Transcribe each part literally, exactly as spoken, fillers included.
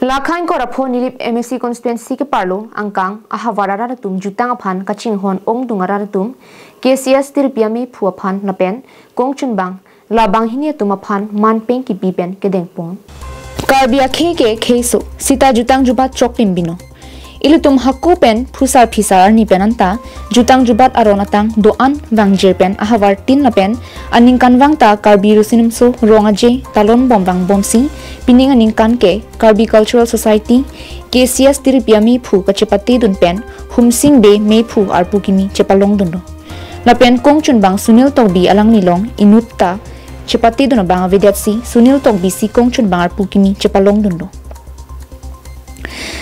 Lakha ingkoi ra pho Nilip M A C constituency keparlo angkang ahavar arat atum jutang aphan kachinghon ongdung arat atum K C S tiripi amephu aphan lapen kongchunbang labang hini atum aphan manpeng kipi pen kedengpon. Karbi akhei ke kheiso sita jutang jubat chokpin bino. Ilitum hako pen phusar phisar arni pen anta jutang jubat aron atang do-an vangjir pen ahavar tin lapen aningkanvang ta Karbi Riso Nimso Rong Aje talon bom vangbomsi pining aningkan ke Karbi Cultural Society K C S tiripi amephu kachepatedun pen Humsing Bey mephu arpu kimi chepalongdunlo. Lapen kongchunbang Sunil Tokbi alangli along inut ta chepatedun abang avedetsi Sunil Tokbi si kongchunbang arpu kimi chepalongdunlo.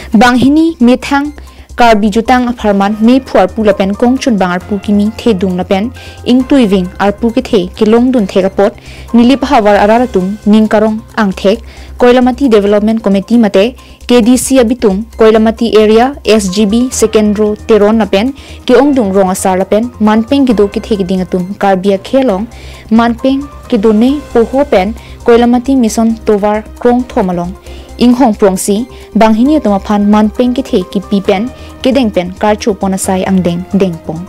Banghini methang Karbi jutang apharman mephu arpu lapen kongchunbang arpu kimi thedung lapen ingtuiving arpu kethe kelongdun thek apot Nilip ahavar arat atum ning karong angthek Koilamati Development Committee mate K D C abitung, Koilamati area, S G B, Second Row, Teron lapen ke-ongdung rong asar lapen manpeng kedo kethe keding atum Karbi akhei along manpeng kedone poho pen Koilamati Mission tovar krongthom along inghong prongsi banghini atum aphan manpeng kethe kipi pen kedeng pen karcho pon asai angdeng dengpon.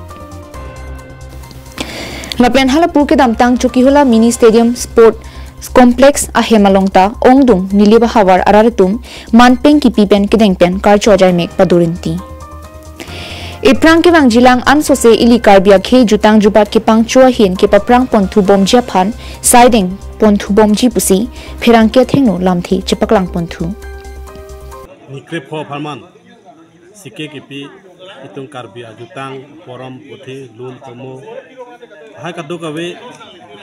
Lapen halapu kedamtang Chokihola Mini Stadium Sport Complex ahem along ta ongdung Nilip ahavar arat atum manpeng kipi pen kedeng pen karcho ajaimek padurinti. Iphrang kevangjilang ansose ili Karbi akhei jutang jubat kepangcho ahin kepaphrang ponthu bomji aphan saideng ponthu bomji pusi pherangke athengno lamthe chepaklang ponthu. Ni krepho apharman sike kipi itum Karbi ajutang, porom, puthi, lun, tomo, hai kadokave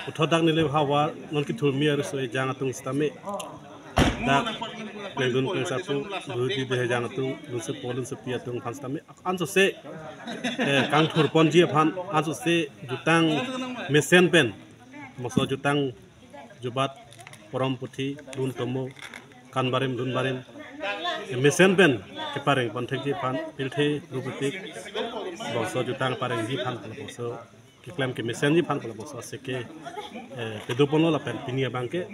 puthot dak Nilip ahavar non kethurmi ariso ejang atum sitame dak plengdun plengsar pu duhudi dehejang atum, lunsepo lunsepi atum aphan sitame ansose, eh, kangthur ponji aphan ansose jutang mesen pen, moso jutang jubat, porom, puthi, lun, tomo, kan barim, lun barim, eh, mesen pen kepareng pon thekji aphan pirthe rupetik bangso jutang parengji aphan bangso keklem kemesenji aphan bangso sike, eh, pedoponlo lapen pini abangke,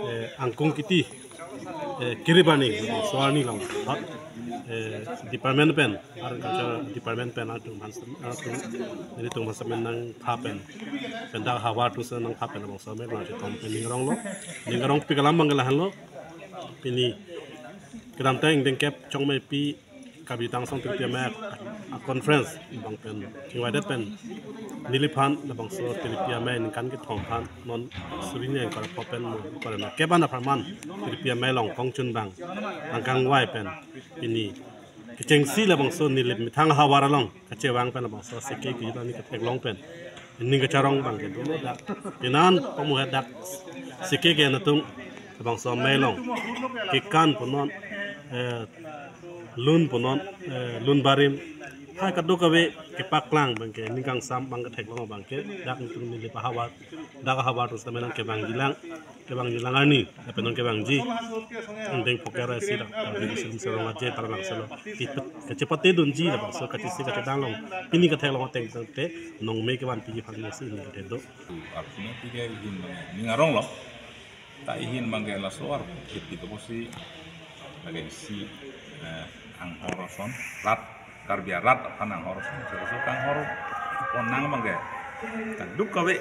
eh, angkung kiti, eh, kiri bani bangso arni along hot, eh, department pen, agriculture department pen atum aphan, atum, nelitum aphan nangpha pen, pen dak ahavar atum aphan nangpha pen bangso amek nangchetom pen ning aronglo, ning arongpik alam abangke lahenlo. Pini kedamtang ingdeng kep chongmeipi Karbi Tangsong tiripi amei a-conference abang pen chingvaidet pen Nilip aphan labangso tiripi amei ningkan kethom aphan non suri ingkoi ra pho pen mo ingkoi ra kep an apharman tiripi amei along kongchunbang nangkangvai pen pini kechengsi labangso Nilip methang ahavar along kachevang pen labangso sike kejut arni ketheklong pen ning kacharong abangke dolo dak. Pinan pamuhet dak sike ke-en atum labangso amei along kekan punon, eh, lun punon, eh, lun barim, hai kadokave kepaklang abangke ning kangsam abang ketheklong abangke dak itum Nilip ahavar, dak ahavar atum sitame nangkevangjilang, kevangjilang arni lapen nangkevangji. Ingdeng phokep ra isi dak Karbi Riso Nimso Rong Aje Taralangso along kachepatedunji labangso kachisi kachedang along pini ketheklong ateng tangte nongme kevanpiji aphan si ning kethe do. Arphuno pike ihin abang ning aronglo. Ta ihin abangke laso arphu kipi toposi lake isi, eh, anghor ason rat, Karbi arat aphan anghor ason, laso kanghor ponnang abangke kadokave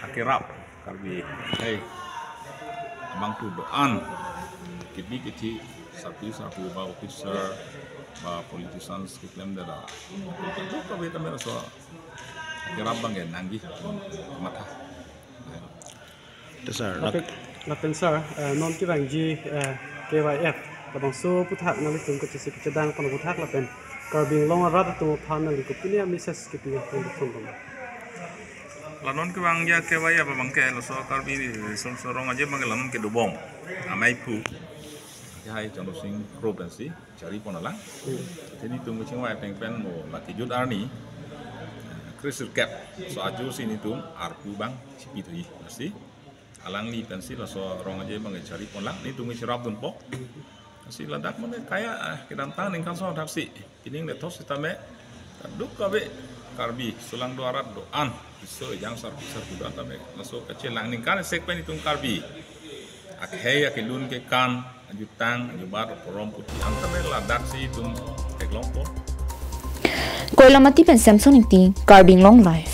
akerap Karbi akhei abang tu do-an kipi kithi sarpi sarpo ba officer ba politicians keklemdet ra kadokave tame laso akerap abangke nangji matha. Te sir, lapen, lapen sir, eh, non kevangji, eh, K Y F labangso aphuthak nanglitum kachisi kachedang aphan aphuthak lapen Karbi Anglong arat atum aphan nangli kopine a-message kipi nangtum dukson bang. La non kevangji K Y F abangke laso Karbi Riso Nimso Rong Aje abangke la non kedobom ameiphu, kehai Chandra Sing Kro pensi chari pon alang. Hmm. Te nelitum kachingvai ateng pen mo la kejut arni, eh, kresirkep so ajo si nelitum arpu abang chipi thuji. Lasi alangli pensi laso Rong Aje abangke chari pon alang, nelitum kacherapdunpo. Lasi ladak mane kaya, eh, kedamtang ningkan so thaksi pining lethot sitame kadokave Karbi sulang do arat do-an, riso ejang sarpi sarpo do-an tame laso kachelang ningkan sek pen itum Karbi akhei akelun kekan Ajutang, ajubat, porom puti, angtan ladak si itum theklongpo. Koilamati pen Samson Ingti, Karbi Anglong Live.